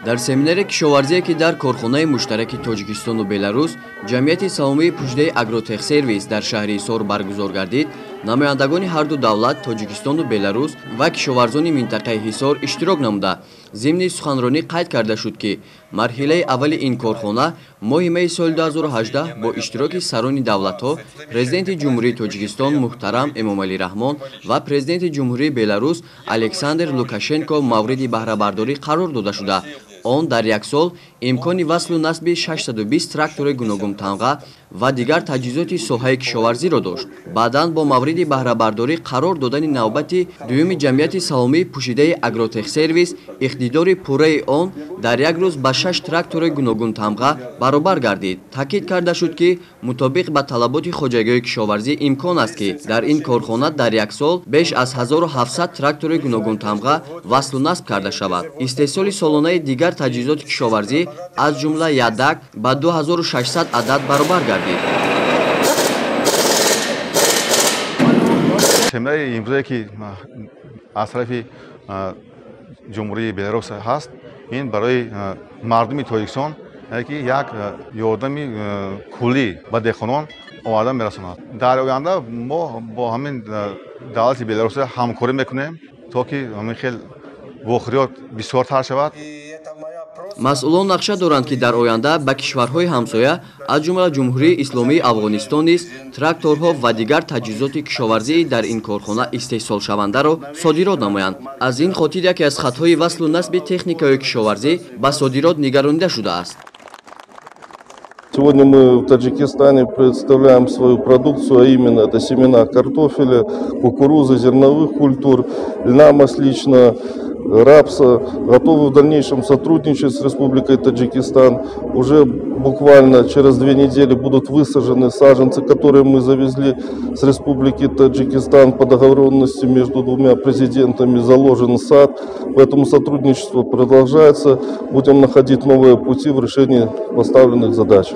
Дар семинари кишоварзие, ки дар корхонаи муштараки Тоҷикистону Беларус, ҷамъияти саҳомии пӯшидаи Агротехсервис дар шаҳри Ҳисор баргузор гардид, намояндагони ҳарду давлат, Тоҷикистону Беларус, ва кишоварзони минтақаи Ҳисор иштирок намуда, зимни суханронӣ қайд карда шуд, ки марҳилаи аввали ин корхона моҳи майи соли 2018 бо иштироки сарони давлатҳо, Президенти Ҷумҳурии Тоҷикистон муҳтарам Эмомалӣ Раҳмон ва Президенти Ҷумҳурии Беларус Александр Лукашенко мавриди баҳрабардорӣ қарор дода шуда, он дар як сол имкони васлу насби 620 трактори гуногунтамға ва дигар таҷҳизоти соҳаи кишоварзиро дошт. Баъдан бо мавриди баҳрабардорӣ қарор додани навбати дуюми ҷамъияти саҳомии пӯшидаи Агротехсервис иқтидори пурраи он дар як рӯз ба 6 трактори гуногунтамға баробар гардид. Таъкид карда шуд, ки мутобиқ ба талаботи хоҷагиҳои кишоварзӣ имкон аст, ки дар ин корхона дар як сол беш аз 1700 трактори гуногунтамға васлу насб карда шавад. Истеҳсоли солонаи дигар таҷҳизоти кишоварзӣ, аз ҷумла ядак, ба 2600 адад баробар гардид. Семинари имрӯзае, ки аз тарафи Ҷумҳурии Беларус ҳаст, ин барои мардуми Тоҷикистон ки як ёрдами куллӣ ба деҳқонон оварда мерасонад. Дар оянда мо бо ҳамин давлати Беларус ҳамкорӣ мекунем, то ки ҳамин хел вохӯриёт бисёртар шавад. Масъулон нақша доранд, ки дар оянда ба кишварҳои ҳамсоя, аз ҷумла Ҷумҳурии Исломии Афғонистон низ тракторҳо ва дигар таҷҳизоти кишоварзии дар ин корхона истеҳсолшавандаро содирот намоянд. Аз ин хотир яке аз хатҳои васлу насби техникаҳои кишоварзӣ ба содирот нигаронида шудааст. Сегодня мы в Таджикистане представляем свою продукцию, а именно это семена картофеля, кукурузы, зерновых культур, льна масличного, рапса. Готовы в дальнейшем сотрудничать с Республикой Таджикистан. Уже буквально через 2 недели будут высажены саженцы, которые мы завезли с Республики Таджикистан по договоренности между двумя президентами. Заложен сад, поэтому сотрудничество продолжается. Будем находить новые пути в решении поставленных задач.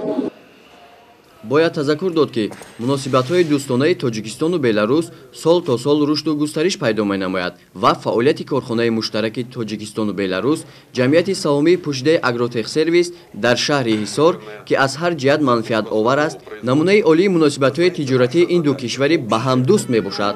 Бояд тазаккур дод, ки муносибатҳои дӯстонаи Тоҷикистону Беларус сол то сол рушду густариш пайдо менамояд ва фаъолияти корхонаи муштараки Тоҷикистону Беларус, ҷамъияти саҳомии пӯшидаи Агротехсервис дар шаҳри Ҳисор, ки аз ҳар ҷиҳат манфиатовар аст, намунаи олии муносибатҳои тиҷоратии ин ду кишвари ба ҳам дӯст мебошад.